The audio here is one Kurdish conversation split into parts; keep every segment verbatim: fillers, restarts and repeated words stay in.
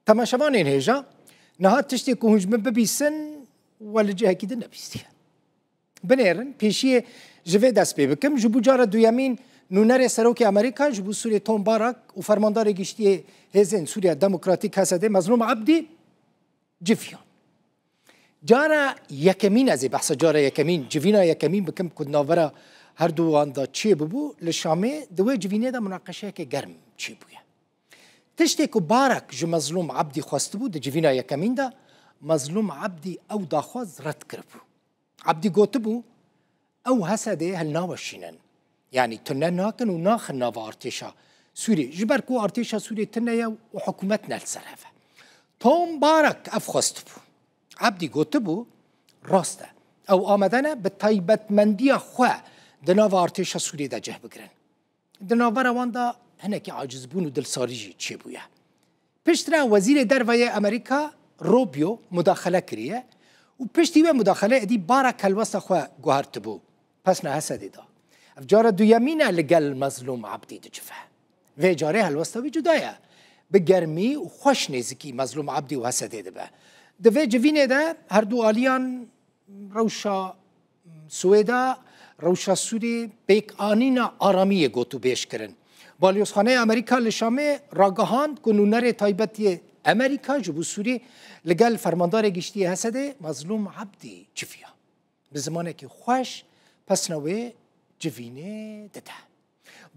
Temaşevanên hêja, niha tiştê ku hûn ji min bibîsin, we li cihekî din nebîstiye. Binêrin, pêşiyê ji vê dest pê bikim. Ji bo cara duyemîn nûnerê Serokê Amerîka ji bo Sûriyê Tom Barak û Fermandarê Giştî yê Hêzên Sûriya Demokratîk, H S D, Mezlûm Ebdî civiyan. Cara yekemîn, ez ê behsa cara yekemîn, civîna yekemîn bikim ku di navbera her du wan de çêbûbû, li Şamê di wê civînê de munaqeşeyeke germ çêbûye. Tiştê ku Barak ji Mezlûm Ebdî xwestibû di civîna yekemîn de, Mezlûm Ebdî ew daxwaz red kiribû. Ebdî gotibû, ew H S D'ê hilnaweşînin. Yanî tune nakin û naxin nava artêşa Sûriyê. Ji ber ku artêşa Sûriyê tune ye û hikûmet ne li ser hev e. Tom Barak ev xwestibû. Ebdî gotibû, rast e. Ew amade ne bi taybetmendiya xwe di nava artêşa Sûriyê de cih bigirin. Di navbera wan de hinekî acizbûn û dilsarî jî çêbûye. Piştre Wezîrê Derve yê Amerîka Rubio mudaxele kiriye û piştî wê mudaxeleyê êdî Barak helwesta xwe guhertibû pesna H S D'ê de. Ev cara duyemîn e li gel Mezlûm Ebdî dicive. Vê carê helwesta wî cuda ye. Bi germî û xweş nêzikî Mezlûm Ebdî û H S D'ê dibe. Di vê civînê de her du aliyan rewşa Swêda, rewşa Sûriyê, pêkanîna aramiyê gotûbêj kirin. Balyozxaneya Amerîka li Şamê ragihand ku nûnerê taybet yê Amerîka ji bo Sûriyê li gel Fermandarê Giştî yê H S D'ê Mezlûm Ebdî civiya. Bi zimanekî xweş pesna wê civînê dide.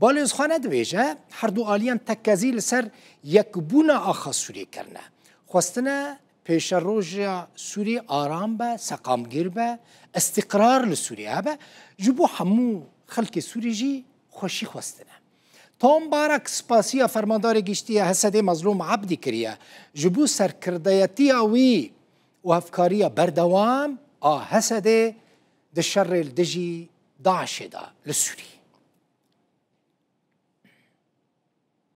Balyozxane dibêje, her du aliyan tekkezî li ser yekbûna axa Sûriyê kirine. Xwestine pêşeroja Sûriyê aram be, seqamgir be, îstîqrar li Sûriyê hebe, ji bo hemû xelkê Sûrî jî xweşî xwestine. Tom Barak spasiya Fermandarê Giştî yê H S D'ê Mezlûm Ebdî kiriye ji bo serkirdeyetiya wî û hevkariya berdewam a H S D'ê di şerê li dijî DAIŞê de li Sûriyê.